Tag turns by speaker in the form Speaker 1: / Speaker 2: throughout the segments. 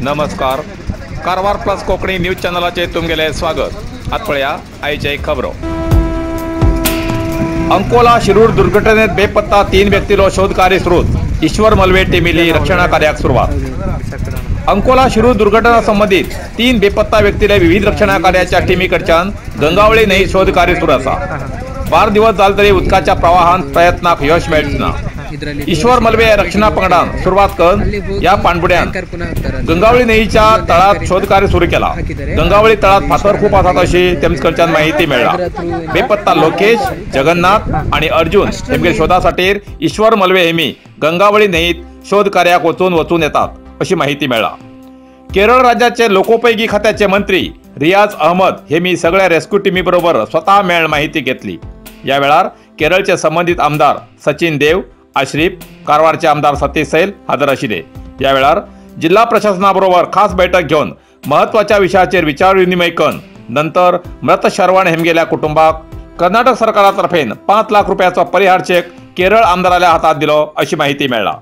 Speaker 1: नमस्कार, Karwar plus Konkani news चॅनलाचे तुमगेले स्वागत। आत पळया आयचे खबरो। अंकोला शिरूर दुर्घटनेत बेपत्ता 3 व्यक्तीलो शोध कार्य सुरू। ईश्वर मलवे टीमीली रक्षणा कार्याक सुरवात। अंकोला शिरूर दुर्घटना संबंधित 3 बेपत्ता व्यक्तीले विविध रक्षणा कार्याच्या टीमीकडच्यान गंगावळी न्हंय शोध कार्य सुरू आसा। 12 दिवस जाले तरी उदकाच्या प्रवाहान प्रयत्नाक यश मेळच ना। ईश्वर मलवे रक्षणा पंगडान सुरवात करून या पाणबुड्यान गंगावळी न्हंयच्या तळात शोधकार्य सुरू केला। गंगावळी तळात फातर खूप आसात अशी तेमकडच्यान माहिती मेळ्ळा। बेपत्ता लोकेश, जगन्नाथ आणि अर्जुन हेमगे शोधासाठी ईश्वर मलवे हेमी गंगावळी न्हंयत शोध कार्याक वचून वचून येतात अशी माहिती मेळ्ळा। केरळ राज्याचे लोकोपयोगी खात्याचे मंत्री रियाज अहमद हेमी सगळ्या रेस्क्यू टीमी बरोबर स्वतः मेळ माहिती घेतली। या वेळार केरळचे संबंधित आमदार सचिन देव, आश्रीफ, कारवारचे आमदार सतीश सैल हजर आशिल्ले। या वेळार जिल्हा प्रशासनाबरोबर खास बैठक घेवन महत्वाच्या विशयाचेर विचारविनिमय करून नंतर मृत शरवण हेमगेल्या कुटुंबाक कर्नाटक सरकारातर्फेन 5 लाख रुपयाचो परिहार चेक केरळ आमदाराल्या हातात दिलो अशी माहिती मेळ्ळा।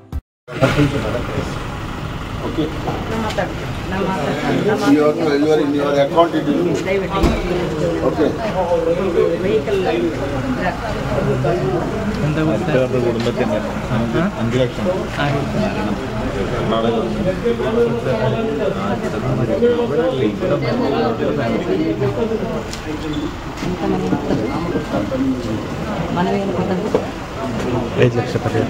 Speaker 2: 5 ಲಕ್ಷ ಪರಿಹಾರ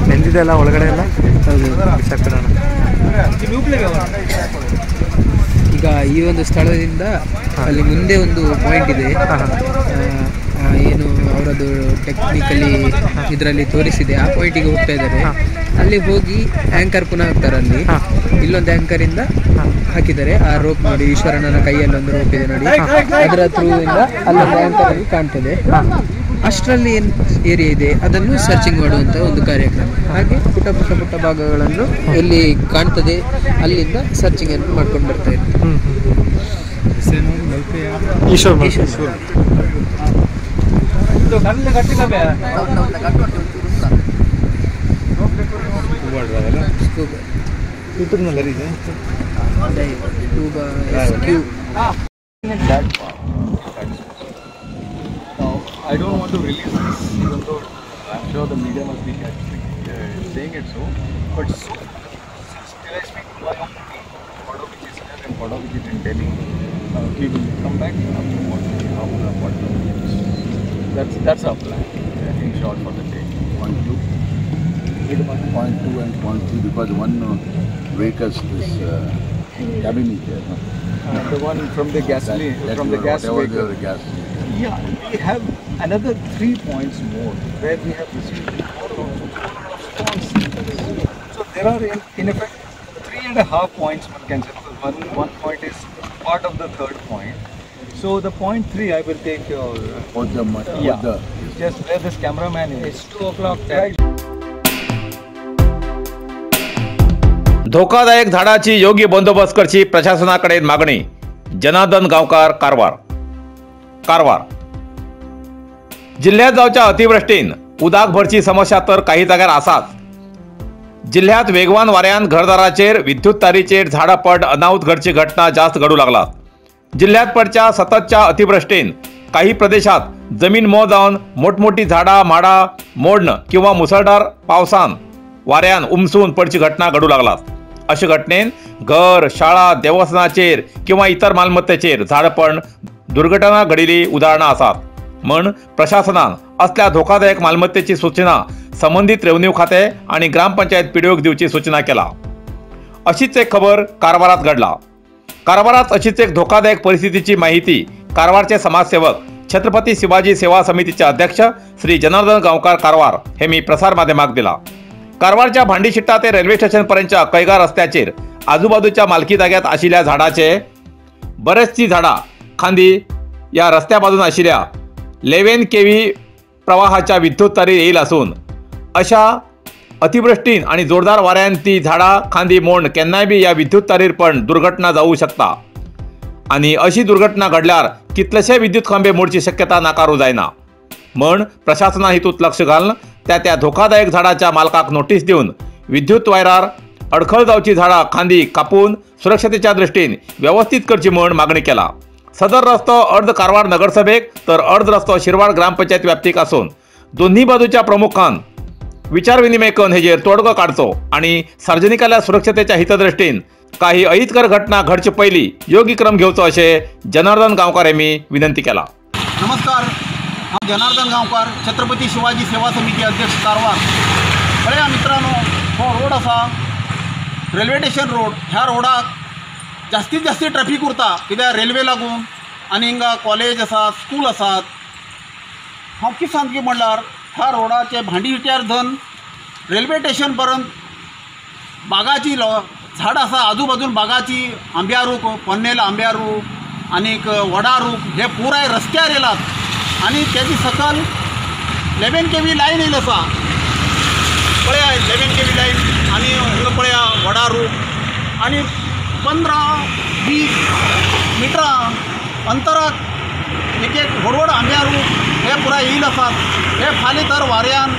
Speaker 2: ನೆಂದಿದೆಲ್ಲ ಒಳಗಡೆ ಎಲ್ಲ ಬಿಸಾಕ್ಬಿಡೋಣ.
Speaker 3: ಈಗ ಈ ಒಂದು ಸ್ಥಳದಿಂದ ಅಲ್ಲಿ ಮುಂದೆ ಒಂದು ಪಾಯಿಂಟ್ ಇದೆ, ಏನು ಅವರದ್ದು ಟೆಕ್ನಿಕಲಿ ಇದರಲ್ಲಿ ತೋರಿಸಿದೆ, ಆ ಪಾಯಿಂಟಿಗೆ ಹೋಗ್ತಾ ಇದ್ದಾರೆ. ಅಲ್ಲಿ ಹೋಗಿ ಆ್ಯಂಕರ್ ಪುನಃ ಹಾಕ್ತಾರೆ. ಅಲ್ಲಿ ಇಲ್ಲೊಂದು ಆ್ಯಂಕರಿಂದ ಹಾಕಿದ್ದಾರೆ. ಆ ರೋಪ್ ನೋಡಿ, ಈಶ್ವರಣ್ಣನ ಕೈಯಲ್ಲಿ ಒಂದು ರೋಪ್ ಇದೆ ನೋಡಿ, ಅದರ ಥ್ರೂ ಇಂದ ಅಲ್ಲೊಂದು ಆ್ಯಂಕರ್ ಅಲ್ಲಿ ಕಾಣ್ತದೆ. ಅಷ್ಟರಲ್ಲಿ ಏನು ಏರಿಯಾ ಇದೆ ಅದನ್ನು ಸರ್ಚಿಂಗ್ ಮಾಡುವಂಥ ಒಂದು ಕಾರ್ಯಕ್ರಮ. ಹಾಗೆ ಪುಟ್ಟ ಪುಟ್ಟ ಪುಟ್ಟ ಭಾಗಗಳನ್ನು ಎಲ್ಲಿ ಕಾಣ್ತದೆ ಅಲ್ಲಿಂದ ಸರ್ಚಿಂಗ್ ಅನ್ನು ಮಾಡ್ಕೊಂಡು ಬರ್ತಾ ಇರ್ತಾರೆ.
Speaker 4: I don't want to release this, even though I'm sure the media must be saying it so. But so, till I speak to my own team, part of which is here and part of which is in Delhi, we will come back after half an hour, 40 minutes. That's our plan, in short, for the day.
Speaker 5: 1.2, 0.2 and 0.3, because one vehicles this cabin is there. No?
Speaker 4: The one from the gasoline, from the gas vehicle.
Speaker 5: The gas.
Speaker 4: Yeah, we have another 3 points more where we have received more response. So there are in effect 3.5 points one can say, because one point is part of the third point. So the 0.3 I will take your yeah, just where this cameraman is. It's 2 o'clock. Right.
Speaker 1: धोकादायक झाडाची योग्य बंदोबस्त करची प्रशासनाकडे मागणी. जनार्दन गावकर, कारवार. कारवार जिल्ह्यात जावच्या अतिवृष्टीन उदक भरची समस्या तर काही जाग्यार आसाच. जिल्ह्यात वेगवान वाऱ्यान घरदाराचेर, विद्युत तारीचेर झाडां पड अनाहूत घडची घटना जास्त घडू लागलात. जिल्ह्यात पडच्या सततच्या अतिवृष्टीन काही प्रदेशात जमीन मोव जावन मोठमोठी झाडां माडां मोडण किंवा मुसळधार पावसान वाऱ्यान उमसून पडची घटना घडू लागलात. अशे घटनेन घर, शाळा, देवस्थानाचेर किंवा इतर मालमत्तेचेर झाड पडून दुर्घटना घडिल्ली उदाहरणां आसात। म्हण प्रशासनान असल्या धोकादायक मालमत्तेची सूचना संबंधित रेव्हेन्यू खाते आणि ग्रामपंचायत पीडीओक दिवची सूचना केला। अशीच एक खबर कारवारात घडला। कारवारात अशीच एक धोकादायक परिस्थितीची माहिती कारवारचे समाजसेवक छत्रपती शिवाजी सेवा समितीचे अध्यक्ष श्री जनार्दन गांवकार कारवार हे मी प्रसार माध्यमाक दिला। कारवारच्या भांडीशिट्टा ते रेल्वे स्टेशनपर्यंतच्या कैगा रस्त्याचेर आजूबाजूच्या मालकी जाग्यात आशिल्ल्या झाडाचे बरेचशी झाडां खांदी या रस्त्या बाजून आशिल्ल्या 11 केव्ही प्रवाहाच्या विद्युत तारीर येईल असून अशा अतिवृष्टीन आणि जोरदार वाऱ्यान ती झाडां खांदी मोड केन्नाय बी या विद्युत तारीर पण दुर्घटना जाऊ शकता आणि अशी दुर्घटना घडल्यार कितलेशे विद्युत खांबे मोडची शक्यता नाकारू जायना। म्हण प्रशासनान हितूत लक्ष घालून त्या त्या धोकादायक झाडाच्या मालकाक नोटीस दिवन विद्युत वायरार अडखळ जावची झाडां खांदी कापून सुरक्षतेच्या दृष्टीन व्यवस्थित करची म्हण मागणी केला। सदर रस्तो अर्ध कारवार नगरसभेक तर अर्ध रस्तो शिरवाड ग्रामपंचायत व्याप्तीक असून दोन्ही बाजूच्या प्रमुखान विचारविनिमय करून हेजेर तोडगो काडचो आणि सार्वजनिकाल्या सुरक्षतेच्या हितदृष्टीन काही अहितकर घटना घडचे पयली योग्य क्रम घेवचो अशें जनार्दन गांवकार यांनी विनंती केला।
Speaker 6: नमस्कार, हांव जनार्दन गांवकार, छत्रपती शिवाजी सेवा समिती अध्यक्ष कारवार। पळया मित्रांनो, हो रोड आसा रेल्वे स्टेशन रोड। ह्या रोडाक जास्तीत जास्त ट्रॅफिक उरता कित्याक रेल्वे लागून आनी हिंगा कॉलेज आसा, स्कूल आसात। हांव कितें सांगता म्हणल्यार ह्या रोडाचे भांडी हिट्यार धरून रेल्वे स्टेशन पर्यंत बागाची झाड आसा, आजूबाजून बागाची आंब्या रूख, पन्नेल आंब्या रूख आनीक वडा रूख हे पुराय रस्त्यार येयलात आनी तेजी सकयल 11 केव्ही लायन येयली आसा। पळया 11 केव्ही लायन आनी हांगा पळया वडा रूख आनी 15-20 मिटरां अंतराक एक एक व्हड व्हड आंब्या रूख हे पुराय येयले आसात। हे फाल्यां तर वाऱ्यान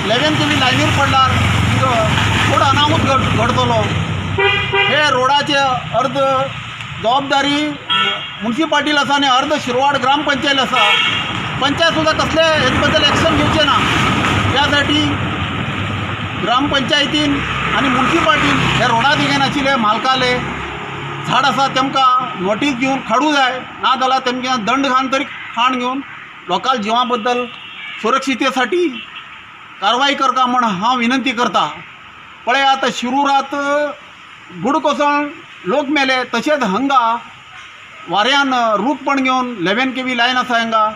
Speaker 6: 11 केव्ही लायनीर पडल्यार चड अनाहूत घडतलो। हे रोडाचे अर्द जबाबदारी मुन्सिपाल्टील आसा आनी अर्द शिरवाड ग्रामपंचायत आसा। पंचायत सुद्दां कसले हेजे बद्दल एक्शन घेवचें ना। त्यासाठी ग्रामपंचायतीन आनी मुन्सिपाल्टीन हे रोडा देगेन आशिल्ले मालकाले झाड आसा तेमकां नोटीस दिवन काडूं जाय, ना जाल्यार तेमकां दंड घालून तरी खाण घेवन लोकांच्या जिवा बद्दल सुरक्षितेसाठी कारवाई करता म्हण हांव विनंती करता। पळय आतां शिरूरात गुड कोसळून लोक मेले, तशेंच हांगा वाऱ्यान रूख पण घेवन 11 केव्ही लायन आसा हांगा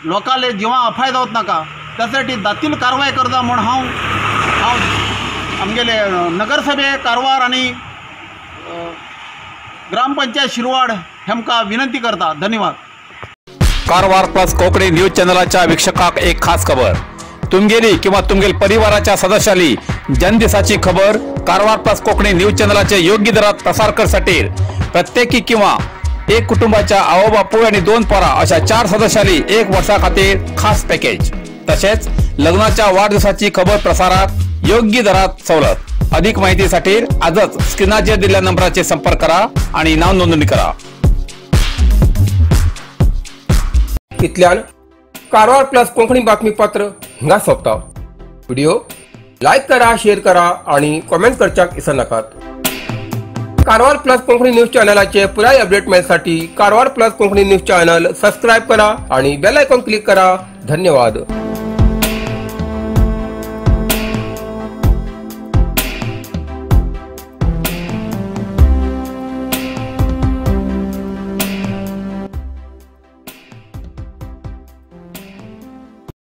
Speaker 6: लोकांले जिवा अपाय जावत नाका, त्यासाठी दातील कारवाई करता म्हण हांव हांव आमगेले नगरसभे कारवार आनी ग्रामपंचायत शिरवाड हेमकां विनंती करता। धन्यवाद।
Speaker 1: कारवार प्लस कोंकणी न्यूज चॅनलाच्या वीक्षकाक एक खास खबर। तुमगेली किंवा तुमगेल परिवाराच्या सदस्याली जन्मदिसाची खबर कारवार प्लस कोंकणी न्यूज चॅनलाचे योग्य दरात प्रसार करसाठी प्रत्येकी किंवा एक कुटुंबाच्या आवो बापूय आणि 2 पोरां अशा 4 सदस्याली 1 वर्षा खातीर खास पॅकेज। तसेच लग्नाच्या वाढदिवसाची खबर प्रसारात योग्य दरात सवलत। अधिक माहितीसाठी आजच स्क्रीनाचेर दिलेल्या नंबराचे संपर्क करा आणि नाव नोंदणी करा।
Speaker 7: इतल्यान कारवार प्लस कोंकणी बातमीपत्र हिंगा सोंपता। व्हिडिओ लायक करा, शेअर करा आणि कॉमेंट करच्याक विसरनाकात। कारवार प्लस कोंकणी न्यूज चॅनलाचे पुराय update मेळसाठी Karwar plus Konkani news channel subscribe करा आणि बेल आयकॉन क्लिक करा। धन्यवाद।